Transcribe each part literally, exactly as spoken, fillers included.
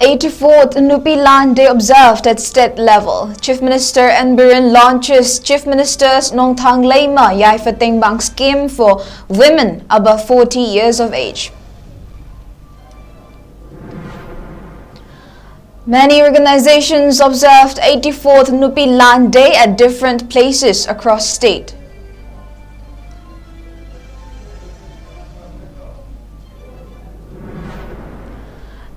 Eighty-fourth Nupi Lan Day observed at state level. Chief Minister N Biren launches Chief Minister's Nongthang Leima Yaifa Tengbang scheme for women above forty years of age. Many organizations observed eighty-fourth Nupi Lan Day at different places across state.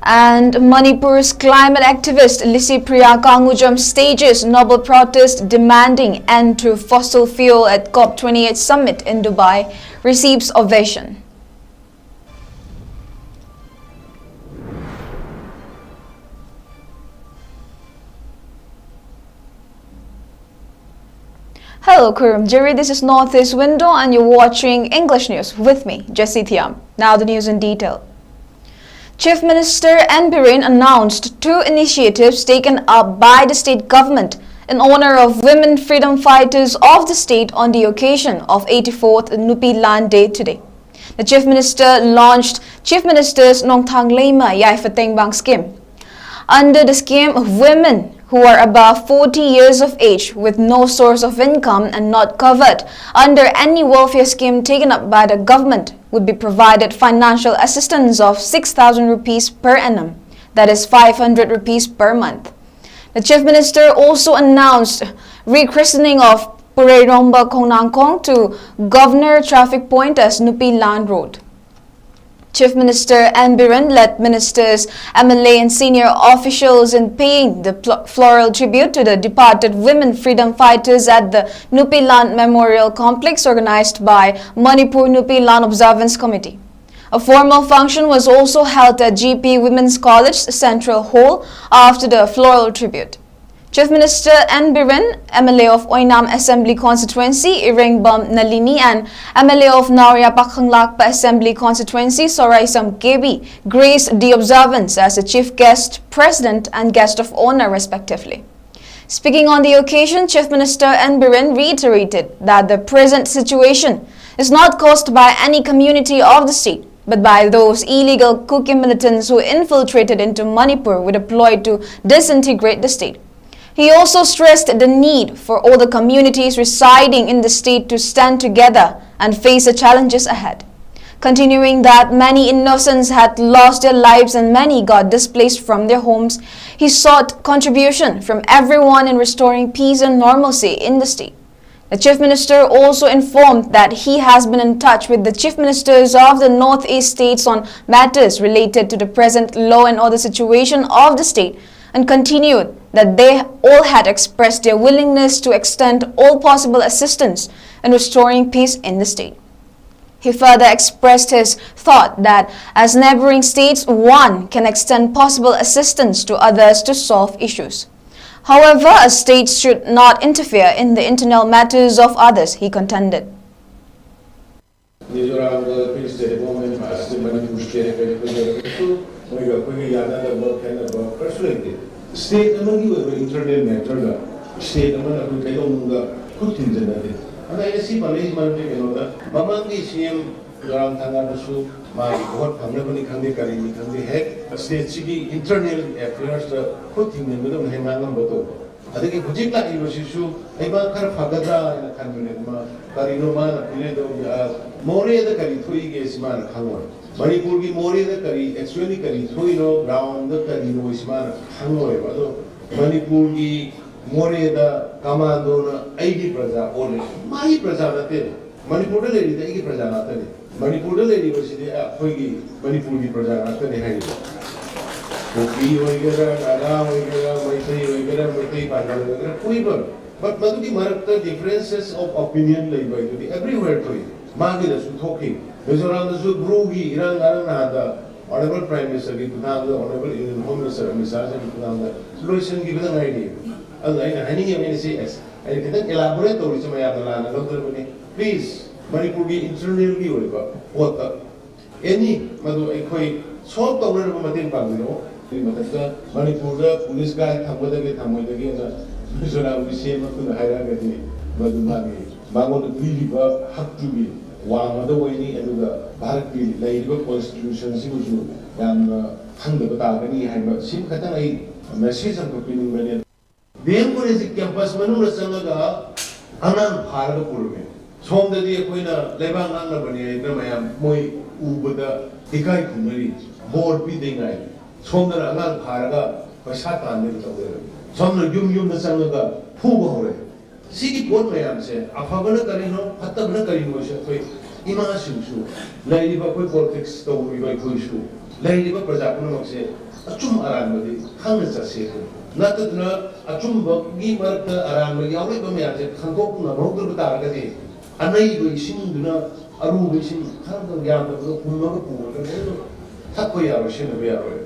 And Manipur's climate activist Lisi Priya Kangujam stages noble protest demanding end to fossil fuel at COP twenty-eight summit in Dubai, receives ovation. Hello, Kurumjiri. This is Northeast Window, and you're watching English News with me, Jessie Thiam. Now the news in detail. Chief Minister N Biren announced two initiatives taken up by the state government in honor of women freedom fighters of the state on the occasion of eighty-fourth Nupi Lan Day today. The Chief Minister launched Chief Minister's Nongthang Leima Yaifa Tengbang scheme. Under the scheme, women who are above forty years of age with no source of income and not covered under any welfare scheme taken up by the government would be provided financial assistance of six thousand rupees per annum, that is five hundred rupees per month. The Chief Minister also announced rechristening of Pureiromba Khongnangkhong to Governor Traffic Point as Nupi Lan Road. Chief Minister N Biren led ministers, M L A and senior officials in paying the pl- floral tribute to the departed women freedom fighters at the Nupi Lan Memorial Complex organized by Manipur Nupi Lan Observance Committee. A formal function was also held at G P Women's College Central Hall after the floral tribute. Chief Minister N Biren, M L A of Oinam Assembly Constituency, Irengbam Nalini, and M L A of Naoria Pakhanglakpa Assembly Constituency, Soraisam K B, graced the observance as the Chief Guest, President, and Guest of Honor, respectively. Speaking on the occasion, Chief Minister N Biren reiterated that the present situation is not caused by any community of the state, but by those illegal Kuki militants who infiltrated into Manipur with a ploy to disintegrate the state. He also stressed the need for all the communities residing in the state to stand together and face the challenges ahead. Continuing that many innocents had lost their lives and many got displaced from their homes, he sought contribution from everyone in restoring peace and normalcy in the state. The Chief Minister also informed that he has been in touch with the Chief Ministers of the Northeast states on matters related to the present law and order situation of the state and continued that they all had expressed their willingness to extend all possible assistance in restoring peace in the state. He further expressed his thought that as neighboring states, one can extend possible assistance to others to solve issues. However, a state should not interfere in the internal matters of others, he contended. ꯃꯤꯖꯣꯔꯥꯝꯗ ꯑꯩꯈꯣꯏꯒꯤ state government ꯄꯥꯁꯇ Manipur state ꯀꯩꯁꯨ ꯃꯣꯏꯒ ꯑꯩꯈꯣꯏꯒ ꯌꯥꯅꯗꯕ ꯈꯦꯠꯅꯕ ꯀꯔꯤꯁꯨ ꯂꯩꯇꯦ꯫ State ꯑꯃꯒꯤ ꯑꯣꯏꯕ ꯏꯟꯇꯔꯅꯦꯜ ꯃꯦꯇꯔꯗ ꯁ꯭ꯇꯦꯠ ꯑꯃꯅ ꯑꯩꯈꯣꯏ ꯀꯩꯗꯧꯅꯨꯡꯗ ꯈꯨꯠ ꯊꯤꯟꯖꯤꯟꯅꯗꯦ꯫ ꯑꯗ ꯑꯩꯅ ꯁꯤ ꯄꯜꯂꯛꯏꯁꯤ ꯃꯔꯝꯗꯤ ꯀꯩꯅꯣꯗ ꯃꯃꯥꯡꯒꯤ ꯁꯤ ꯑꯦꯝ ꯖꯣꯔꯥꯝ ꯊꯥꯡꯒꯥꯗꯁꯨ ꯃꯥꯒꯤ ꯚꯣꯠ ꯐꯪꯅꯕꯅꯤ ꯈꯪꯗꯦ ꯀꯔꯤꯅꯤ ꯈꯪꯗꯦ ꯍꯦꯛ ꯁ꯭ꯇꯦꯠꯁꯤꯒꯤ ꯏꯟꯇꯔꯅꯦꯜ ꯑꯦꯐꯤꯌꯔꯁꯇ ꯈꯨꯠ ꯊꯤꯡꯖꯤꯟꯕꯗꯧꯅ ꯍꯦꯛ ꯉꯥꯡꯉꯝꯕ ꯇꯧꯕ꯫ ꯑꯗꯒꯤ ꯍꯧꯖꯤꯛ ꯂꯥꯛꯏꯕꯁꯤꯁꯨ ꯑꯩ ꯃꯥ ꯈꯔ ꯐꯒꯗ꯭ꯔꯥ ꯍꯥꯏꯅ ꯈꯟꯕꯅꯦ꯫ ꯃꯥ ꯀꯔꯤꯅꯣ ꯃꯥꯅ ꯄꯤꯔꯤꯗꯣ? ꯃꯣꯔꯦꯗ ꯀꯔꯤ ꯊꯣꯛꯏꯒꯦ ꯁꯤ ꯃꯥꯅ ꯈꯪꯉꯣꯏ꯫ ꯃꯅꯤꯄꯨꯔꯒꯤ ꯃꯣꯔꯦꯗ ꯀꯔꯤ ꯑꯦꯛꯆꯨꯋꯦꯂꯤ ꯀꯔꯤ ꯊꯣꯛꯏꯅꯣ, ꯒ꯭ꯔꯥꯎꯟꯗ ꯀꯔꯤꯅꯣ ꯁꯤ ꯃꯥꯅ ꯈꯪꯉꯣꯏꯕ꯫ ꯑꯗꯣ ꯃꯅꯤꯄꯨꯔꯒꯤ ꯃꯣꯔꯦꯗ ꯀꯃꯥꯟꯗꯣꯅ ꯑꯩꯒꯤ ꯄ꯭ꯔꯖꯥ ꯑꯣꯜꯂꯦ꯫ ꯃꯥꯒꯤ ꯄ꯭ꯔꯖꯥ ꯅꯠꯇꯦ꯫ ꯃꯅꯤꯄꯨꯔꯗ ꯂꯩꯔꯤꯗꯤ ꯑꯩꯒꯤ ꯄ꯭ꯔꯖꯥ ꯉꯥꯛꯇꯅꯤ꯫ ꯃꯅꯤꯄꯨꯔꯗ ꯂꯩꯔꯤꯕꯁꯤꯗꯤ ꯑꯩꯈꯣꯏꯒꯤ ꯃꯅꯤꯄꯨꯔꯒꯤ ꯄ꯭ꯔꯖꯥ ꯉꯥꯛꯇꯅꯤ ꯍꯥꯏꯔꯤꯕ꯫ ꯀꯨꯀꯤ ꯑꯣꯏꯒꯦꯔꯥ, ꯅꯥꯒꯥ ꯑꯣꯏꯒꯦꯔꯥ, ꯃꯩꯇꯩ ꯑꯣꯏꯒꯦꯔꯥ, ꯃꯩꯇꯩ ꯄꯥꯉꯜ ꯑꯣꯏꯒꯦꯔꯥ, ꯄꯨꯏꯕ꯫ But ꯃꯗꯨꯒꯤ ꯃꯔꯛꯇ differences of opinion ꯂꯩꯕ ꯍꯥꯏꯗꯨꯗꯤ everywhere ꯊꯣꯛꯏ꯫ ꯃꯥꯒꯤꯗꯁꯨ ꯊꯣꯛꯈꯤ꯫ ꯃꯤꯖꯣꯔꯥꯝꯗꯁꯨ ꯕ꯭ꯔꯨꯒꯤ ꯏꯔꯥꯡ ꯉꯔꯥꯡ ꯅꯍꯥꯟꯗ Honourable Prime Ministerꯒꯤ ꯈꯨꯊꯥꯡꯗ, Honourable Union Home Minister Amit ꯁꯥꯍꯒꯤ ꯈꯨꯊꯥꯡꯗ ꯂꯣꯏꯁꯤꯟꯈꯤꯕꯗ ꯉꯥꯏꯔꯤ꯫ ꯑꯗꯨꯅ ꯑꯩꯅ ꯍꯥꯏꯅꯤꯡꯉꯤꯕ ꯑꯩꯅ ꯁꯤ ꯑꯦꯁ ꯑꯩꯅ ꯈꯤꯇꯪ elaborate ꯇꯧꯔꯤꯁꯦ ꯃꯌꯥꯝꯅ ꯂꯥꯟꯅ ꯂꯧꯗ꯭ꯔꯕꯅꯤ꯫ Please, ꯃꯅꯤꯄꯨꯔꯒꯤ ꯏꯟꯇꯔꯅꯦꯜꯒꯤ ꯑꯣꯏꯕ ꯄꯣꯠꯇ ꯑꯦꯅꯤ ꯃꯗꯨ ꯑꯩꯈꯣꯏ ꯁꯣꯜꯕ ꯇꯧꯅꯅꯕ ꯃꯇꯦꯡ ꯄꯥꯡꯕꯤꯔꯛꯑꯣ꯫ ꯑꯗꯨꯒꯤ ꯃꯊꯛꯇ ꯃꯅꯤꯄꯨꯔꯗ ꯄꯨꯂꯤꯁ ꯒꯥꯔꯤ ꯊꯝꯒꯗꯒꯦ ꯊꯝꯃꯣꯏꯗꯒꯦꯅ ꯃꯤꯖꯣꯔꯥꯝꯒꯤ ꯁꯤ ꯑꯦꯝ ꯑꯗꯨꯅ ꯍꯥꯏꯔꯛꯑꯒꯗꯤ ꯃꯗꯨ ꯃꯥꯒꯤ ꯃꯉꯣꯟꯗ ꯄꯤꯔꯤꯕ ꯍꯛꯇꯨꯒꯤ ꯋꯥꯡꯃꯗ ꯑꯣꯏꯅꯤ, ꯑꯗꯨꯒ ꯚꯥꯔꯠꯀꯤ ꯂꯩꯔꯤꯕ ꯀꯣꯟꯁꯇꯤꯇ꯭ꯌꯨꯁꯟꯁꯤꯕꯨꯁꯨ ꯌꯥꯝꯅ ꯈꯪꯗꯕ ꯇꯥꯒꯅꯤ ꯍꯥꯏꯕ ꯁꯤꯃꯈꯛꯇꯪ ꯑꯩ ꯃꯦꯁꯦꯖ ꯑꯃꯈꯛ ꯄꯤꯅꯤꯡꯕꯅꯦ꯫ ꯗꯤ ꯑꯦꯝ ꯀꯣꯂꯦꯖꯀꯤ ꯀꯦꯝꯄꯁ ꯃꯅꯨꯡꯗ ꯆꯪꯉꯒ ꯑꯉꯥꯡ ꯐꯥꯔꯒ ꯄꯨꯔꯝꯃꯦ꯫ ꯁꯣꯝꯗꯗꯤ ꯑꯩꯈꯣꯏꯅ ꯂꯩꯕꯥꯛ ꯉꯥꯛꯅꯕꯅꯤ ꯍꯥꯏꯗꯅ ꯃꯌꯥꯝ ꯃꯣꯏ ꯎꯕꯗ ꯏꯀꯥꯏ ꯈꯨꯝꯅꯔꯤ, ꯕꯣꯔ ꯄꯤꯗꯦ ꯉꯥꯏ꯫ ꯁꯣꯝꯗꯅ ꯑꯉꯥꯡ ꯐꯥꯔꯒ ꯄꯩꯁꯥ ꯇꯥꯟꯅꯕ ꯇꯧ ꯂꯩꯔꯝꯃꯤ꯫ ꯁꯣꯝꯗꯅ ꯌꯨꯝ ꯌꯨꯝꯗ ꯆꯪꯉꯒ ꯐꯨꯕ ꯍꯧꯔꯦ꯫ ꯁꯤꯒꯤ ꯄꯣꯠ ꯃꯌꯥꯝꯁꯦ ꯑꯐꯕꯅ ꯀꯔꯤꯅꯣ, ꯐꯠꯇꯕꯅ ꯀꯔꯤꯅꯣ ꯍꯥꯏꯁꯦ ꯑꯩꯈꯣꯏ ꯏꯃꯥꯁꯤꯡꯁꯨ, ꯂꯩꯔꯤꯕ ꯑꯩꯈꯣꯏ ꯄꯣꯂꯤꯇꯤꯛꯁ ꯇꯧꯔꯤꯕ ꯑꯩꯈꯣꯏꯁꯨ, ꯂꯩꯔꯤꯕ ꯄ꯭ꯔꯖꯥ ꯄꯨꯝꯅꯃꯛꯁꯦ ꯑꯆꯨꯝ ꯑꯔꯥꯟꯕꯗꯤ ꯈꯪꯅ ꯆꯠꯁꯦ꯫ ꯅꯠꯇꯗꯅ ꯑꯆꯨꯝꯕꯒꯤ ꯃꯔꯛꯇ ꯑꯔꯥꯟꯕ ꯌꯥꯎꯔꯛꯏꯕ ꯃꯌꯥꯝꯁꯦ ꯈꯪꯗꯣꯛꯄ ꯉꯝꯍꯧꯗ꯭ꯔꯕ ꯇꯥꯔꯒꯗꯤ, ꯑꯅꯩꯕ ꯏꯁꯤꯡꯗꯨꯅ ꯑꯔꯨꯕ ꯏꯁꯤꯡ ꯈꯔꯗꯪ ꯌꯥꯝꯗꯕꯗꯣ ꯍꯨꯝꯃꯒ ꯄꯨꯔꯒ ꯂꯣꯏꯅ ꯊꯛꯄ ꯌꯥꯔꯣꯏ, ꯁꯤꯖꯤꯟꯅꯕ ꯌꯥꯔꯣꯏ꯫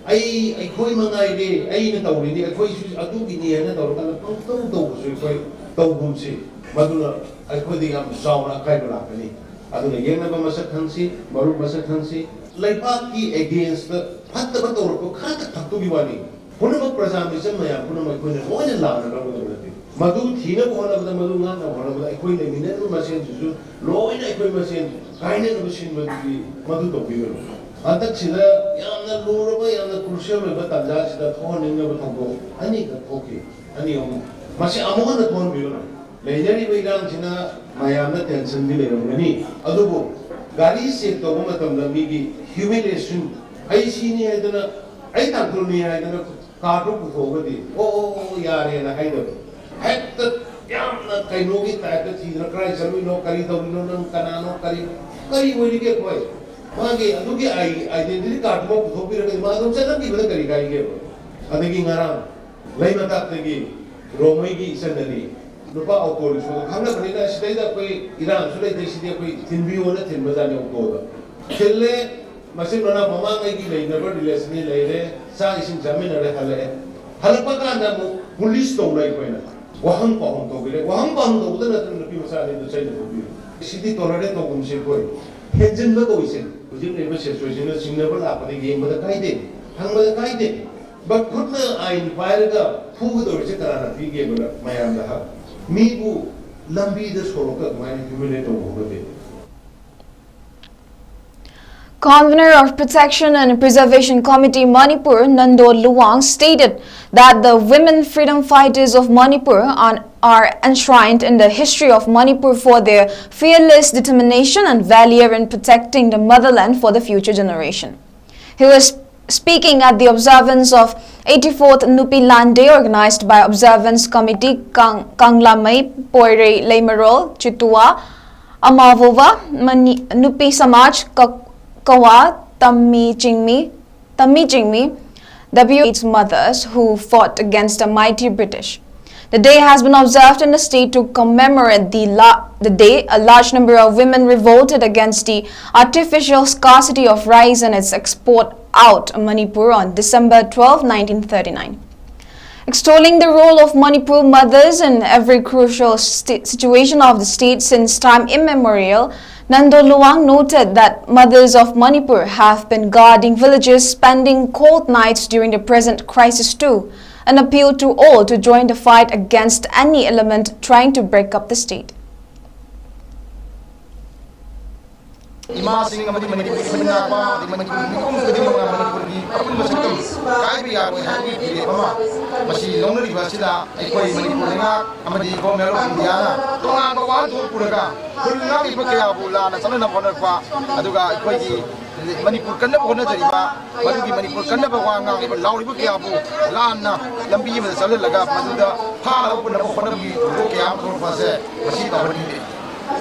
ꯑꯩ, ꯑꯩꯈꯣꯏ ꯃꯉꯥꯏꯔꯦ, ꯑꯩꯅ ꯇꯧꯔꯤꯅꯤ, ꯑꯩꯈꯣꯏꯁꯨ ꯑꯗꯨꯒꯤꯅꯤ ꯍꯥꯏꯅ ꯇꯧꯔꯀꯥꯟꯗ ꯄꯪꯇꯧ ꯇꯧꯕꯁꯨ ꯑꯩꯈꯣꯏ ꯇꯧꯒꯨꯝꯁꯤ꯫ ꯃꯗꯨꯅ ꯑꯩꯈꯣꯏꯗ ꯌꯥꯝ ꯆꯥꯎꯅ ꯑꯀꯥꯏꯕ ꯂꯥꯛꯀꯅꯤ꯫ ꯑꯗꯨꯅ ꯌꯦꯛꯅꯕ ꯃꯁꯛ ꯈꯪꯁꯤ, ꯃꯔꯨꯞ ꯃꯁꯛ ꯈꯪꯁꯤ꯫ ꯂꯩꯕꯥꯛꯀꯤ ꯑꯦꯒꯦꯟꯁꯇ ꯐꯠꯇꯕ ꯇꯧꯔꯛꯄ ꯈꯔꯈꯛ ꯊꯛꯇꯨꯒꯤ ꯋꯥꯅꯤ꯫ ꯄꯨꯝꯅꯃꯛ ꯄ꯭ꯔꯖꯥ ꯃꯤꯆꯝ ꯃꯌꯥꯝ ꯄꯨꯝꯅꯃꯛ ꯑꯩꯈꯣꯏꯅ ꯂꯣꯏꯅ ꯂꯥꯟꯅ ꯂꯧꯒꯗꯕ ꯅꯠꯇꯦ꯫ ꯃꯗꯨ ꯊꯤꯅꯕ ꯍꯣꯠꯅꯕꯗ, ꯃꯗꯨ ꯉꯥꯛꯅꯕ ꯍꯣꯠꯅꯕꯗ ꯑꯩꯈꯣꯏ ꯂꯩꯃꯤꯟꯅꯔꯤꯕ ꯃꯁꯦꯟꯁꯤꯁꯨ ꯂꯣꯏꯅ ꯑꯩꯈꯣꯏ ꯃꯁꯦꯟ ꯀꯥꯏꯅꯅꯕ ꯁꯤꯟꯕꯗꯨꯗꯤ ꯃꯗꯨ ꯇꯧꯕꯤꯒꯅꯨ꯫ ꯍꯟꯗꯛꯁꯤꯗ ꯌꯥꯝꯅ ꯂꯨꯔꯕ, ꯌꯥꯝꯅ ꯀ꯭ꯔꯨꯁꯤꯌꯦꯜ ꯑꯣꯏꯕ ꯇꯥꯟꯖꯥꯁꯤꯗ ꯊꯣꯛꯍꯟꯅꯤꯡꯗꯕ ꯊꯧꯗꯣꯛ ꯑꯅꯤꯈꯛ ꯊꯣꯛꯈꯤ꯫ ꯑꯅꯤ ꯑꯍꯨꯝ꯫ ꯃꯁꯤ ꯑꯃꯨꯛ ꯍꯟꯅ ꯊꯣꯛꯍꯟꯕꯤꯒꯅꯨ꯫ ꯂꯩꯅꯔꯤꯕ ꯏꯔꯥꯡꯁꯤꯅ ꯃꯌꯥꯝꯗ ꯇꯦꯟꯁꯟꯗꯤ ꯂꯩꯔꯝꯒꯅꯤ, ꯑꯗꯨꯕꯨ ꯒꯥꯔꯤ ꯆꯦꯛ ꯇꯧꯕ ꯃꯇꯝꯗ ꯃꯤꯒꯤ ꯍ꯭ꯌꯨꯃꯤꯂꯤꯌꯦꯁꯟ, ꯑꯩ ꯁꯤꯅꯤ ꯍꯥꯏꯗꯅ, ꯑꯩ ꯇꯥꯡꯈꯨꯜꯅꯤ ꯍꯥꯏꯗꯅ ꯀꯥꯔꯗꯨ ꯄꯨꯊꯣꯛꯑꯒꯗꯤ, "ꯑꯣ, ꯑꯣ, ꯑꯣ, ꯌꯥꯔꯦꯅ" ꯍꯥꯏꯗꯕ꯫ ꯍꯦꯛꯇ ꯌꯥꯝꯅ ꯀꯩꯅꯣꯒꯤ ꯇꯥꯏꯞꯇ ꯊꯤꯗꯅ, "ꯀꯗꯥꯏ ꯆꯠꯂꯨꯏꯅꯣ, ꯀꯔꯤ ꯇꯧꯔꯤꯅꯣ, ꯅꯪ ꯀꯅꯥꯅꯣ, ꯀꯔꯤ, ꯀꯔꯤ ꯑꯣꯏꯔꯤꯒꯦ?" ꯑꯩꯈꯣꯏ ꯃꯥꯒꯤ ꯑꯗꯨꯒꯤ ꯑꯥꯏ-, ꯑꯥꯏꯗꯦꯟꯇꯤꯇꯤ ꯀꯥꯔꯗꯨꯃ ꯄꯨꯊꯣꯛꯄꯤꯔꯒꯗꯤ ꯃꯥ ꯑꯗꯨꯝ ꯆꯠꯅꯈꯤꯕꯗ ꯀꯔꯤ ꯀꯥꯏꯒꯦꯕ? ꯑꯗꯒꯤ ꯉꯔꯥꯡ ꯂꯩꯃꯇꯥꯛꯇꯒꯤ ꯔꯣꯡꯃꯩꯒꯤ ꯏꯆꯟ ꯑꯅꯤ, ꯅꯨꯄꯥ ꯑꯣꯇꯣ ꯔꯤꯛꯁꯣꯗꯣ ꯈꯪꯅꯕꯅꯤꯅ, ꯁꯤꯗꯩꯗ ꯑꯩꯈꯣꯏ ꯏꯔꯥꯡꯁꯨ ꯂꯩꯇꯦ, ꯁꯤꯗꯤ ꯑꯩꯈꯣꯏ ꯊꯤꯟꯕꯤꯌꯣꯅ ꯊꯤꯟꯕꯖꯥꯠꯅꯤ ꯑꯣꯇꯣꯗ꯫ ꯊꯤꯜꯂꯦ, ꯃꯆꯤꯟ ꯃꯅꯥꯎ ꯃꯃꯥꯡꯉꯩꯒꯤ ꯂꯩꯅꯕ ꯔꯤꯂꯦꯁꯟꯅꯤ ꯂꯩꯔꯦ, ꯆꯥꯛ ꯏꯁꯤꯡ ꯆꯥꯃꯤꯟꯅꯔꯦ, ꯍꯜꯂꯛꯑꯦ꯫ ꯍꯜꯂꯛꯄ ꯀꯥꯟꯗ ꯑꯃꯨꯛ ꯄꯨꯂꯤꯁ ꯇꯧꯅ ꯑꯩꯈꯣꯏꯅ ꯋꯥꯍꯪ ꯄꯥꯎꯍꯪ ꯇꯧꯕꯤꯔꯦ꯫ ꯋꯥꯍꯪ ꯄꯥꯎꯍꯪ ꯇꯧꯕꯗ ꯅꯠꯇꯅ ꯅꯨꯄꯤ ꯃꯆꯥ ꯑꯅꯤꯗꯨ ꯆꯩꯅ ꯐꯨꯕꯤꯔꯦ꯫ ꯁꯤꯗꯤ ꯇꯣꯂꯔꯦꯠ ꯇꯧꯒꯨꯝꯁꯦ ꯑꯩꯈꯣꯏ꯫ ꯍꯦꯟꯖꯤꯟꯕ ꯀꯧꯏꯁꯦ꯫ ꯍꯧꯖꯤꯛ ꯂꯩꯔꯤꯕ ꯁꯤꯆꯨꯋꯦꯁꯟꯗ ꯆꯤꯡꯅꯕ ꯂꯥꯛꯄꯗ ꯌꯦꯡꯕꯗ ꯀꯥꯏꯗꯦ, ꯍꯪꯕꯗ ꯀꯥꯏꯗꯦ꯫ ꯕꯠ ꯈꯨꯠꯅ ꯑꯥꯏꯟ ꯄꯥꯏꯔꯒ ꯐꯨꯒꯗꯧꯔꯤꯁꯦ ꯀꯅꯥꯅ ꯄꯤꯒꯦꯕ ꯃꯌꯥꯝꯗ ꯍꯛ? ꯃꯤꯕꯨ ꯂꯝꯕꯤꯗ ꯁꯣꯔꯣꯛꯇ ꯑꯗꯨꯃꯥꯏꯅ ꯍ꯭ꯌꯨꯃꯤꯂꯦꯠ ꯇꯧꯕ ꯍꯧꯅꯗꯦ꯫ Convener of Protection and Preservation Committee Manipur, Nando Luwang, stated that the women freedom fighters of Manipur are, are enshrined in the history of Manipur for their fearless determination and valor in protecting the motherland for the future generation. He was speaking at the observance of eighty-fourth Nupi Land Day, organized by Observance Committee Kang, Kanglamai, Poirei Leimarol, Chitua, Amavova, Mani, Nupi Samaj, Ka, Kawa, Tammi Chingmi, Tammi Chingmi, W H mothers who fought against the mighty British. The day has been observed in the state to commemorate the, la- the day. A large number of women revolted against the artificial scarcity of rice and its export out of Manipur on December twelfth, nineteen thirty-nine. Extolling the role of Manipur mothers in every crucial sti- situation of the state since time immemorial, Nando Luwang noted that mothers of Manipur have been guarding villages, spending cold nights during the present crisis too, and appealed to all to join the fight against any element trying to break up the state. ꯏꯃꯥꯁꯤꯡ ꯑꯃꯗꯤ ꯃꯅꯤꯄꯨꯔꯒꯤ ꯏꯃꯥ ꯏꯄꯥ ꯑꯃꯗꯤ ꯃꯅꯤꯄꯨꯔꯒꯤ ꯃꯤꯄꯨꯝ ꯈꯨꯗꯤꯡꯃꯛꯅ ꯃꯅꯤꯄꯨꯔꯒꯤ ꯑꯄꯨꯟꯕ ꯁꯛꯇꯝ ꯀꯥꯏꯕ ꯌꯥꯔꯣꯏ ꯍꯥꯏꯕꯒꯤ ꯐꯤꯔꯦꯞ ꯑꯃ ꯃꯁꯤ ꯂꯧꯅꯔꯤꯕ ꯑꯁꯤꯗ ꯑꯩꯈꯣꯏ ꯃꯅꯤꯄꯨꯔ ꯂꯩꯉꯥꯛ ꯑꯃꯗꯤ Government of India ꯅ ꯇꯣꯉꯥꯟꯕ ꯋꯥꯍꯟꯊꯣꯛ ꯄꯨꯔꯒ ꯈꯨꯜ ꯉꯥꯛꯂꯤꯕ ꯀꯌꯥꯕꯨ ꯂꯥꯟꯅ ꯆꯠꯅꯅꯕ ꯍꯣꯠꯅꯔꯛꯄ, ꯑꯗꯨꯒ ꯑꯩꯈꯣꯏꯒꯤ ꯃꯅꯤꯄꯨꯔ ꯀꯟꯅꯕ ꯍꯣꯠꯅꯖꯔꯤꯕ, ꯃꯗꯨꯒꯤ ꯃꯅꯤꯄꯨꯔ ꯀꯟꯅꯕ ꯋꯥ ꯉꯥꯡꯂꯤꯕ, ꯂꯥꯎꯔꯤꯕ ꯀꯌꯥꯕꯨ ꯂꯥꯟꯅ ꯂꯝꯕꯤ ꯑꯃꯗ ꯆꯠꯍꯜꯂꯒ ꯃꯗꯨꯗ ꯐꯥꯅꯕ ꯄꯨꯅꯕ ꯍꯣꯠꯅꯕꯒꯤ ꯊꯧꯗꯣꯛ ꯀꯌꯥ ꯑꯃ ꯊꯣꯛꯂꯛꯄ ꯑꯁꯦ ꯃꯁꯤ ꯇꯧꯍꯟꯅꯤꯡꯗꯦ꯫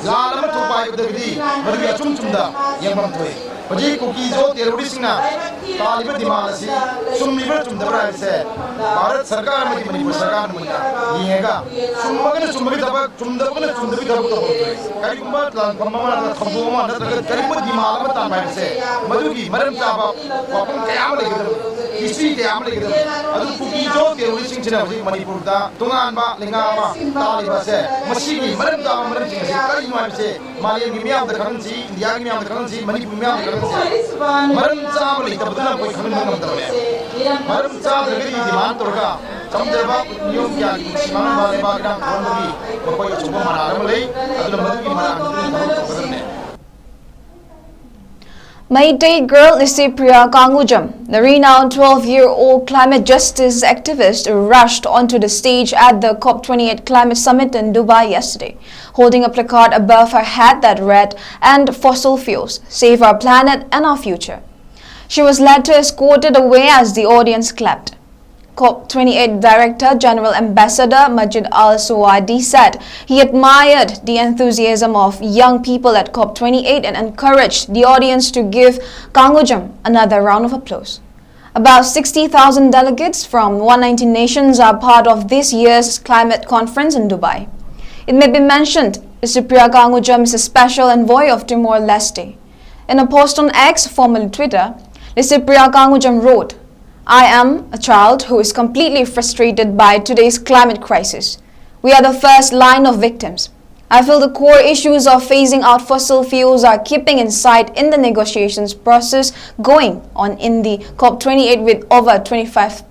ꯂꯥꯟ ꯑꯃ ꯊꯣꯛꯄ ꯍꯥꯏꯕꯗꯒꯤꯗꯤ ꯃꯗꯨꯒꯤ ꯑꯆꯨꯝ ꯆꯨꯝꯗ ꯌꯦꯡꯐꯝ ꯊꯣꯛꯏ꯫ ꯍꯧꯖꯤꯛ ꯀꯨꯀꯤ ꯖꯣ terrorist ꯁꯤꯡꯅ ꯇꯥꯜꯂꯤꯕ demand ꯑꯁꯤ ꯆꯨꯝꯃꯤꯕ꯭ꯔꯥ ꯆꯨꯝꯗꯕ꯭ꯔꯥ ꯍꯥꯏꯕꯁꯦ ꯚꯥꯔꯠ ꯁꯔꯀꯥꯔ ꯑꯃꯗꯤ ꯃꯅꯤꯄꯨꯔ ꯁꯔꯀꯥꯔꯅ ꯃꯨꯟꯅ ꯌꯦꯡꯉꯒ ꯆꯨꯝꯃꯒꯅ ꯆꯨꯝꯕꯒꯤ ꯊꯕꯛ, ꯆꯨꯝꯗꯕꯒꯅ ꯆꯨꯝꯗꯕꯒꯤ ꯊꯕꯛ ꯇꯧꯍꯧꯗꯣꯏ꯫ ꯀꯔꯤꯒꯨꯝꯕ ꯂꯥꯟꯐꯝ ꯑꯃ ꯅꯠꯇ꯭ꯔꯒ ꯊꯧꯗꯣꯛ ꯑꯃ ꯅꯠꯇ꯭ꯔꯒ ꯀꯔꯤꯒꯨꯝꯕ demand ꯑꯃ ꯇꯥꯟꯕ ꯍꯥꯏꯕꯁꯦ ꯃꯗꯨꯒꯤ ꯃꯔꯝ ꯆꯥꯕ ꯋꯥꯐꯝ ꯀꯌꯥ ꯑꯃ ꯂꯩꯒꯗꯕꯅꯤ, history ꯀꯌꯥ ꯑꯃ ꯂꯩꯒꯗꯕꯅꯤ꯫ ꯑꯗꯨ ꯀꯨꯀꯤ ꯖꯣ terrorist ꯁꯤꯡꯁꯤꯅ ꯍꯧꯖꯤꯛ ꯃꯅꯤꯄꯨꯔꯗ ꯇꯣꯉꯥꯟꯕ ꯂꯩꯉꯥꯛ ꯑꯃ ꯇꯥꯜꯂꯤꯕ ꯑꯁꯦ ꯃꯁꯤꯒꯤ ꯃꯔꯝ ꯆꯥꯕ ꯃꯔꯝꯁꯤꯡ ꯑꯁꯤ ꯀꯔꯤꯅꯣ ꯍꯥꯏꯕꯁꯦ ꯃꯥꯂꯦꯝꯒꯤ ꯃꯤꯌꯥꯝꯗ ꯈꯪꯍꯟꯁꯤ, ꯏꯟꯗꯤꯌꯥꯒꯤ ꯃꯤꯌꯥꯝꯗ ꯈꯪꯍꯟꯁꯤ, ꯃꯅꯤꯄꯨꯔꯒꯤ ꯃꯤꯌꯥꯝꯗ ꯈꯪꯍꯟꯁꯤ꯫ ꯃꯔꯝ ꯆꯥꯕ ꯂꯩꯇꯕꯗꯨꯅ ꯑꯩꯈꯣꯏ ꯈꯪꯍꯟꯕ ꯉꯝꯗꯕꯅꯦ꯫ ꯃꯔꯝ ꯆꯥꯗ꯭ꯔꯒꯗꯤ demand ꯇꯧꯔꯒ ꯆꯝꯖꯕ ꯃꯤꯑꯣꯏ ꯀꯌꯥꯒꯤ ꯅꯨꯡꯁꯤ ꯃꯥꯡꯍꯟꯕ ꯂꯩꯕꯥꯛ ꯏꯔꯥꯡ ꯊꯣꯛꯍꯟꯕꯒꯤ ꯃꯈꯣꯏ ꯑꯆꯧꯕ ꯃꯔꯥꯜ ꯑꯃ ꯂꯩ꯫ ꯑꯗꯨꯅ ꯃꯗꯨꯒꯤ ꯃꯔꯥꯜ ꯑꯗꯨ ꯊꯕꯛ ꯇꯧꯒꯗꯕꯅꯦ꯫ Meitei girl Lisipriya Kangujam, the renowned twelve-year-old climate justice activist, rushed onto the stage at the COP twenty-eight climate summit in Dubai yesterday, holding a placard above her head that read, "End fossil fuels, save our planet and our future." She was later escorted away as the audience clapped. COP twenty-eight Director General Ambassador Majid Al Suwaidi said he admired the enthusiasm of young people at COP twenty-eight and encouraged the audience to give Kangujam another round of applause. About sixty thousand delegates from one ninety nations are part of this year's climate conference in Dubai. It may be mentioned, Lisipriya Kangujam is a special envoy of Timor-Leste. In a post on X, formerly Twitter, Lisipriya Kangujam wrote, "I am a child who is completely frustrated by today's climate crisis. We are the first line of victims. I feel the core issues of phasing out fossil fuels are keeping in sight in the negotiations process going on in the COP twenty-eight with over twenty-five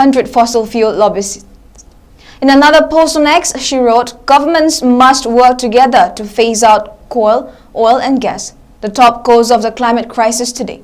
hundred fossil fuel lobbyists." In another post on X, she wrote, "Governments must work together to phase out coal, oil and gas, the top cause of the climate crisis today."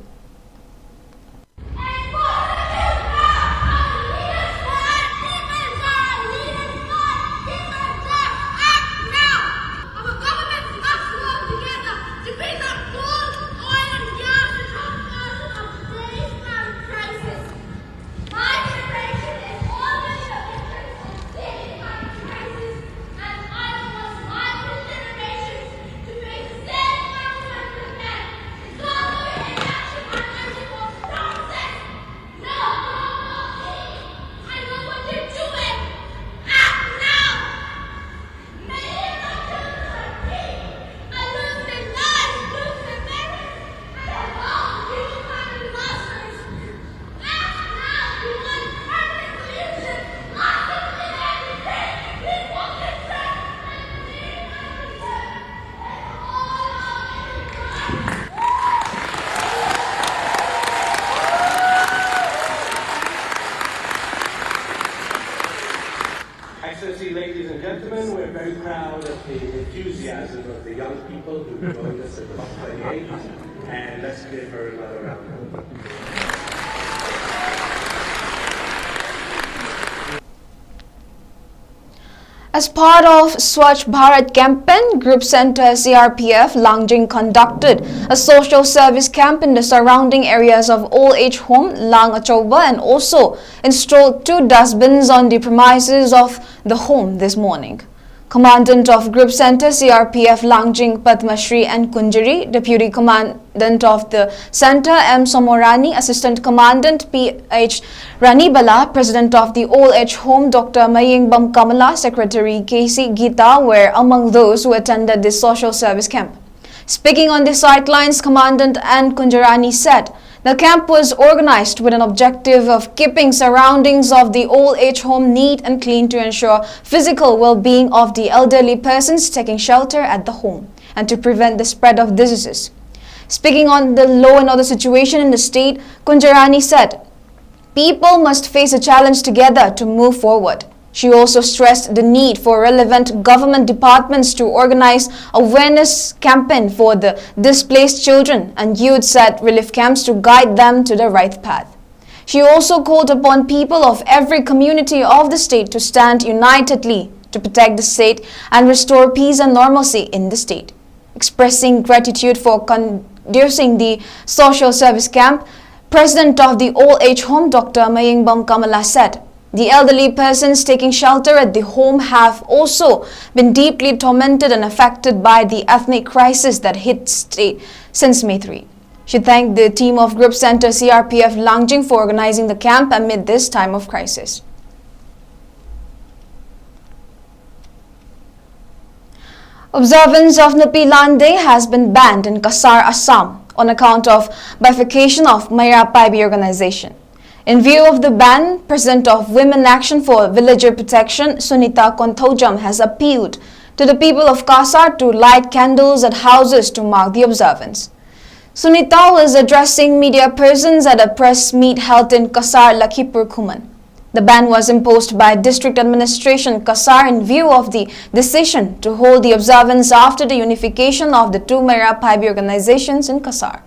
Ladies and gentlemen, we're very proud of the enthusiasm of the young people who joined us at the Buck twenty-eight, and let's give her another round of applause. As part of Swachh Bharat campaign, Group Center C R P F Langjing conducted a social service camp in the surrounding areas of Old Age Home Lang Achauba and also installed two dustbins on the premises of the home this morning. Commandant of Group Center C R P F Langjing Padma Shri N Kunjari, Deputy Commandant of the Center M Somorani, Assistant Commandant P H Ranibala, President of the Old Age Home Doctor Mayengbam Kamala, Secretary K C Gita were among those who attended this social service camp. Speaking on the sidelines, Commandant N Kunjarani said the camp was organized with an objective of keeping surroundings of the old age home neat and clean to ensure physical well-being of the elderly persons taking shelter at the home and to prevent the spread of diseases. Speaking on the law and order situation in the state, Kunjarani said, "People must face a challenge together to move forward." She also stressed the need for relevant government departments to organize awareness campaign for the displaced children and youths at relief camps to guide them to the right path. She also called upon people of every community of the state to stand unitedly to protect the state and restore peace and normalcy in the state. Expressing gratitude for conducting the social service camp, President of the Old Age Home, Doctor Mayengbam Kamala said, the elderly persons taking shelter at the home have also been deeply tormented and affected by the ethnic crisis that hit state since May three. She thanked the team of Group Center C R P F Langjing for organizing the camp amid this time of crisis. Observance of Napi Lan Day has been banned in Kasar, Assam on account of bifurcation of Meira Paibi organization. In view of the ban, President of Women Action for Villager Protection, Sunita Konthoujam, has appealed to the people of Kasar to light candles at houses to mark the observance. Sunita was addressing media persons at a press meet held in Kasar, Lakhipur Khuman. The ban was imposed by District Administration Cachar in view of the decision to hold the observance after the unification of the two Meira Phaibi organizations in Cachar.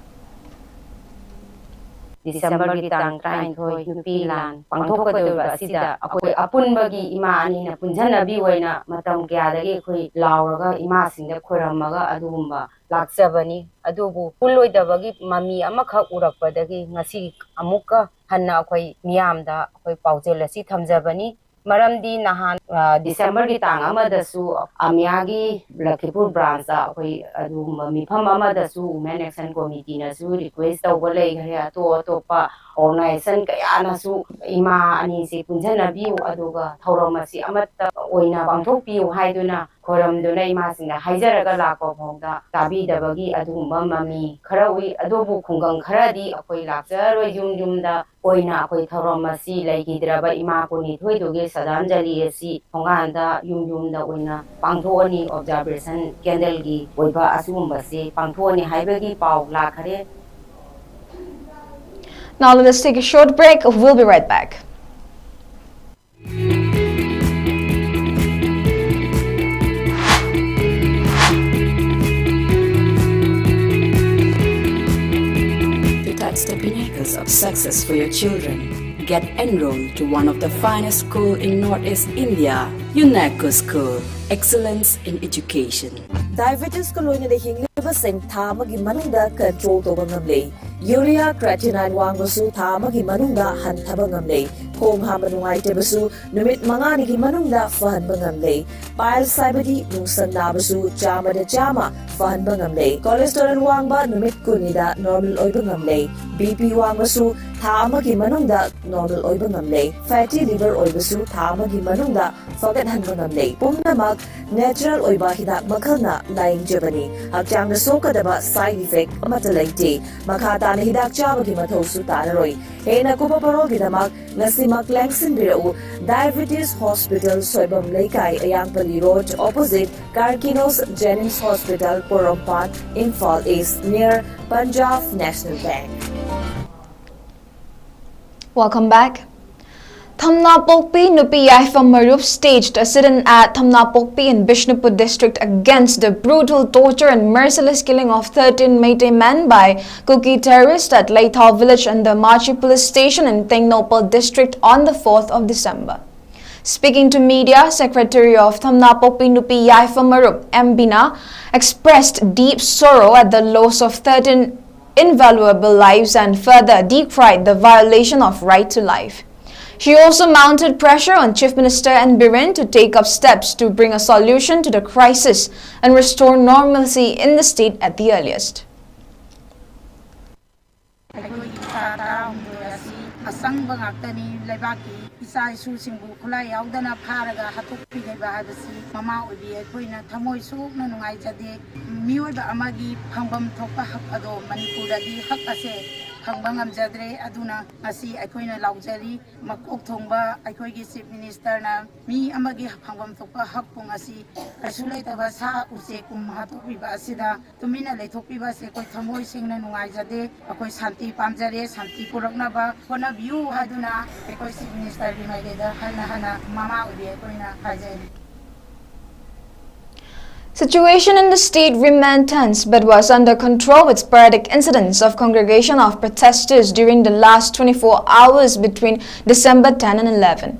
ꯗꯤꯁꯦꯝꯕꯔꯒꯤ ꯇꯥꯡ ꯇꯔꯥꯅꯤꯊꯣꯏ ꯅꯨꯄꯤ ꯂꯥꯟ ꯄꯥꯡꯊꯣꯛꯀꯗꯧꯔꯤꯕ ꯑꯁꯤꯗ ꯑꯩꯈꯣꯏ ꯑꯄꯨꯟꯕꯒꯤ ꯏꯃꯥ ꯑꯅꯤꯅ ꯄꯨꯟꯁꯤꯟꯅꯕꯤ ꯑꯣꯏꯅ ꯃꯇꯝ ꯀꯌꯥꯗꯒꯤ ꯑꯩꯈꯣꯏ ꯂꯥꯎꯔꯒ ꯏꯃꯥꯁꯤꯡꯗ ꯈꯣꯏꯔꯝꯃꯒ ꯑꯗꯨꯒꯨꯝꯕ ꯂꯥꯛꯆꯕꯅꯤ꯫ ꯑꯗꯨꯕꯨ ꯄꯨꯜꯂꯣꯏꯗꯕꯒꯤ ꯃꯃꯤ ꯑꯃꯈꯛ ꯎꯔꯛꯄꯗꯒꯤ ꯉꯁꯤ ꯑꯃꯨꯛꯀ ꯍꯟꯅ ꯑꯩꯈꯣꯏ ꯃꯤꯌꯥꯝꯗ ꯑꯩꯈꯣꯏ ꯄꯥꯎꯖꯦꯜ ꯑꯁꯤ ꯊꯝꯖꯕꯅꯤ꯫ ꯃꯔꯝꯗꯤ ꯅꯍꯥꯟ, ꯑ, ꯗꯤꯁꯦꯝꯕꯔꯒꯤ ꯇꯥꯡ ꯑꯃꯗꯁꯨ ꯑꯃꯤꯌꯥꯒꯤ ꯂꯈꯤꯄꯨꯔ ꯕ꯭ꯔꯥꯟꯁꯇ ꯑꯩꯈꯣꯏ ꯑꯗꯨꯒꯨꯝꯕ ꯃꯤꯐꯝ ꯑꯃꯗꯁꯨ Women Action Committeeꯅꯁꯨ request ꯇꯧꯕ ꯂꯩꯈ꯭ꯔꯦ꯫ ꯑꯇꯣꯞ ꯑꯇꯣꯞꯄ organization ꯀꯌꯥꯅꯁꯨ ꯏꯃꯥ ꯑꯅꯤꯁꯤ ꯄꯨꯟꯁꯤꯟꯅꯕꯤꯌꯨ, ꯑꯗꯨꯒ ꯊꯧꯔꯝ ꯑꯁꯤ ꯑꯃꯠꯇ ꯑꯣꯏꯅ ꯄꯥꯡꯊꯣꯛꯄꯤꯌꯨ ꯍꯥꯏꯗꯨꯅ ꯈꯣꯏꯔꯝꯗꯨꯅ ꯏꯃꯥꯁꯤꯡꯗ ꯍꯥꯏꯖꯔꯒ ꯂꯥꯛꯄ ꯐꯥꯎꯗ ꯇꯥꯕꯤꯗꯕꯒꯤ ꯑꯗꯨꯒꯨꯝꯕ ꯃꯃꯤ ꯈꯔ ꯎꯏ꯫ ꯑꯗꯨꯕꯨ ꯈꯨꯡꯒꯪ ꯈꯔꯗꯤ ꯑꯩꯈꯣꯏ ꯂꯥꯛꯆꯔꯔꯣꯏ, ꯌꯨꯝ ꯌꯨꯝꯗ ꯑꯣꯏꯅ ꯑꯩꯈꯣꯏ ꯊꯧꯔꯝ ꯑꯁꯤ ꯂꯩꯈꯤꯗ꯭ꯔꯕ ꯏꯃꯥ ꯀꯨꯟꯅꯤꯊꯣꯏꯗꯨꯒꯤ ꯁ꯭ꯔꯗꯥꯟꯖꯂꯤ ꯑꯁꯤ ꯊꯣꯡꯒꯥꯟꯗ ꯌꯨꯝ ꯌꯨꯝꯗ ꯑꯣꯏꯅ ꯄꯥꯡꯊꯣꯛꯑꯅꯤ, observation candleꯒꯤ ꯑꯣꯏꯕ ꯑꯁꯤꯒꯨꯝꯕꯁꯤ ꯄꯥꯡꯊꯣꯛꯑꯅꯤ ꯍꯥꯏꯕꯒꯤ ꯄꯥꯎ ꯂꯥꯛꯈꯔꯦ꯫ Now let us take a short break. We'll be right back. To touch the pinnacles of success for your children, get enrolled to one of the finest school in Northeast India, UNESCO School, Excellence in Education. Diabetesꯀ ꯂꯣꯏꯅꯅ ꯍꯤꯡꯂꯤꯕꯁꯤꯡ ꯊꯥ ꯑꯃꯒꯤ ꯃꯅꯨꯡꯗ control ꯇꯧꯕ ꯉꯝꯂꯦ꯫ Urea creatinine ꯋꯥꯡꯕꯁꯨ ꯊꯥ ꯑꯃꯒꯤ ꯃꯅꯨꯡꯗ ꯍꯟꯊꯕ ꯉꯝꯂꯦ꯫ ꯈꯣꯡ ꯍꯥꯝꯕ ꯅꯨꯡꯉꯥꯏꯇꯕꯁꯨ ꯅꯨꯃꯤꯠ ꯃꯉꯥꯅꯤꯒꯤ ꯃꯅꯨꯡꯗ ꯐꯍꯟꯕ ꯉꯝꯂꯦ꯫ Piles ꯍꯥꯏꯕꯗꯤ ꯅꯨꯡꯁꯪ ꯅꯥꯕꯁꯨ ꯆꯥꯝꯃꯗ ꯆꯥꯝꯃ ꯐꯍꯟꯕ ꯉꯝꯂꯦ꯫ Cholesterol ꯋꯥꯡꯕ ꯅꯨꯃꯤꯠ ꯀꯨꯟꯅꯤꯗ normal ꯑꯣꯏꯕ ꯉꯝꯂꯦ꯫ BP ꯋꯥꯡꯕꯁꯨ ꯊꯥ ꯑꯃꯒꯤ ꯃꯅꯨꯡꯗ normal ꯑꯣꯏꯕ ꯉꯝꯂꯦ꯫ Fatty liver ꯑꯣꯏꯕꯁꯨ ꯊꯥ ꯑꯃꯒꯤ ꯃꯅꯨꯡꯗ ꯐꯒꯠꯍꯟꯕ ꯉꯝꯂꯦ꯫ ꯄꯨꯝꯅꯃꯛ natural ꯑꯣꯏꯕ ꯍꯤꯗꯥꯛ ꯃꯈꯜꯅ ꯂꯥꯌꯦꯡꯖꯕꯅꯤ꯫ ꯍꯛꯆꯥꯡꯗ ꯁꯣꯛꯀꯗꯕ side effect ꯑꯃꯠꯇ ꯂꯩꯇꯦ꯫ ꯃꯈꯥ ꯇꯥꯅ ꯍꯤꯗꯥꯛ ꯆꯥꯕꯒꯤ ꯃꯊꯧꯁꯨ ꯇꯥꯔꯔꯣꯏ꯫ ꯍꯦꯟꯅ ꯀꯨꯞꯄ ꯃꯔꯣꯜꯒꯤꯗꯃꯛ ꯉꯁꯤꯃꯛ ꯂꯦꯡꯁꯤꯟꯕꯤꯔꯛꯎ꯫ Diabetes Hospital, ꯁꯣꯏꯕꯝ ꯂꯩꯀꯥꯏ, ꯑꯌꯥꯡꯄꯜꯂꯤ Road, opposite Carkinos Jennings Hospital, Porompat, Imphal East, near Punjab National Bank. Welcome back. Thamnapokpi Nupi Yaifam Marup staged a sit-in at Thamnapokpi in Bishnupur district against the brutal torture and merciless killing of thirteen Meitei men by Kuki terrorists at Leithao village under Machi police station in Tengnoupal district on the fourth of December. Speaking to media, Secretary of Thamnapokpi Nupi Yaifam Marup, M Bina, expressed deep sorrow at the loss of thirteen invaluable lives and further decried the violation of right to life. She also mounted pressure on Chief Minister N Biren to take up steps to bring a solution to the crisis and restore normalcy in the state at the earliest. ꯑꯩꯈꯣꯏꯒꯤ ꯏꯆꯥ ꯇꯔꯥꯍꯨꯝꯗꯣꯏ ꯑꯁꯤ ꯑꯆꯪꯕ ꯉꯥꯛꯇꯅꯤ꯫ ꯂꯩꯕꯥꯛꯀꯤ ꯏꯆꯥ ꯏꯁꯨꯁꯤꯡꯕꯨ ꯈꯨꯠꯂꯥꯏ ꯌꯥꯎꯗꯅ ꯐꯥꯔꯒ ꯍꯥꯠꯇꯣꯛꯄꯤꯈꯤꯕ ꯍꯥꯏꯕꯁꯤ ꯃꯃꯥ ꯑꯣꯏꯕꯤ ꯑꯩꯈꯣꯏꯅ ꯊꯃꯣꯏ ꯁꯣꯛꯅ ꯅꯨꯡꯉꯥꯏꯖꯗꯦ꯫ ꯃꯤꯑꯣꯏꯕ ꯑꯃꯒꯤ ꯐꯪꯐꯝ ꯊꯣꯛꯄ ꯍꯛ ꯑꯗꯣ ꯃꯅꯤꯄꯨꯔꯗꯗꯤ ꯍꯛ ꯑꯁꯦ ꯐꯪꯕ ꯉꯝꯖꯗ꯭ꯔꯦ꯫ ꯑꯗꯨꯅ ꯉꯁꯤ ꯑꯩꯈꯣꯏꯅ ꯂꯥꯎꯖꯔꯤ꯫ ꯃꯀꯣꯛ ꯊꯣꯡꯕ ꯑꯩꯈꯣꯏꯒꯤ ꯆꯤꯐ ꯃꯤꯅꯤꯁꯇꯔꯅ ꯃꯤ ꯑꯃꯒꯤ ꯐꯪꯐꯝ ꯊꯣꯛꯄ ꯍꯛ ꯄꯨꯡ ꯑꯁꯤ ꯀꯩꯁꯨ ꯂꯩꯇꯕ ꯁꯥ ꯎꯆꯦꯛꯀꯨꯝ ꯍꯥꯠꯇꯣꯛꯄꯤꯕ ꯑꯁꯤꯗ ꯇꯨꯃꯤꯟꯅ ꯂꯩꯊꯣꯛꯄꯤꯕ ꯑꯁꯤ ꯑꯩꯈꯣꯏ ꯊꯃꯣꯏ ꯁꯦꯡꯅ ꯅꯨꯡꯉꯥꯏꯖꯗꯦ꯫ ꯑꯩꯈꯣꯏ ꯁꯥꯟꯇꯤ ꯄꯥꯝꯖꯔꯦ, ꯁꯥꯟꯇꯤ ꯄꯨꯔꯛꯅꯕ ꯍꯣꯠꯅꯕꯤꯌꯨ ꯍꯥꯏꯗꯨꯅ ꯑꯩꯈꯣꯏ ꯆꯤꯐ ꯃꯤꯅꯤꯁꯇꯔꯒꯤ ꯃꯥꯏꯀꯩꯗ ꯍꯟꯅ ꯍꯟꯅ ꯃꯃꯥ ꯑꯣꯏꯕꯤ ꯑꯩꯈꯣꯏꯅ ꯍꯥꯏꯖꯔꯤ꯫ Situation in the state remained tense but was under control with sporadic incidents of congregation of protesters during the last twenty-four hours between December ten and eleven.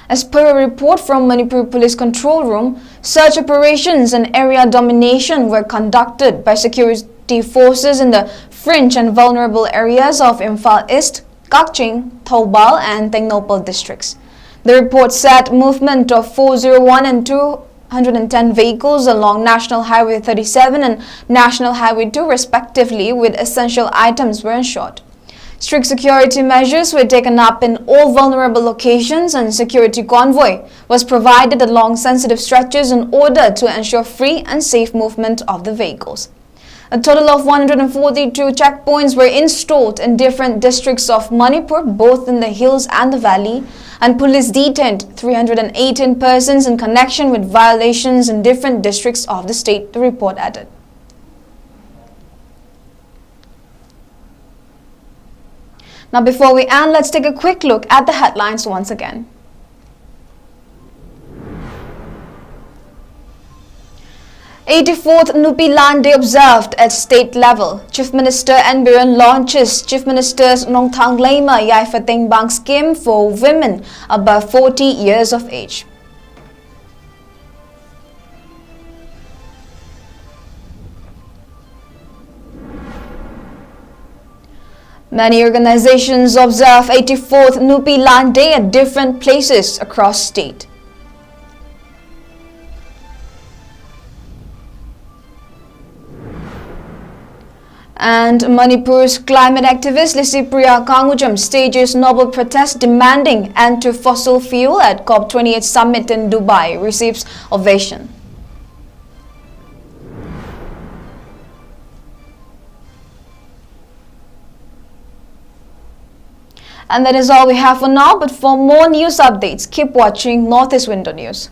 As per a report from Manipur Police Control Room, search operations and area domination were conducted by security forces in the fringe and vulnerable areas of Imphal East, Kakching, Thoubal, and Tengnoupal districts. The report said movement of four zero one and two hundred ten vehicles along National Highway thirty-seven and National Highway two respectively with essential items were ensured. Strict security measures were taken up in all vulnerable locations and security convoy was provided along sensitive stretches in order to ensure free and safe movement of the vehicles. A total of one hundred forty-two checkpoints were installed in different districts of Manipur, both in the hills and the valley, and police detained three hundred eighteen persons in connection with violations in different districts of the state, the report added. Now, before we end, let's take a quick look at the headlines once again. Eighty-fourth Nupi Lan Day observed at state level. Chief Minister N Biren launches Chief Minister's Nongthang Leima Yaifa Tengbang scheme for women above forty years of age. Many organizations observe eighty-fourth Nupi Lan Day at different places across state. And Manipur's climate activist Lisipriya Kangujam stages noble protest demanding end to fossil fuel at COP twenty-eight summit in Dubai, receives ovation. And that is all we have for now, but for more news updates, keep watching Northeast Window News.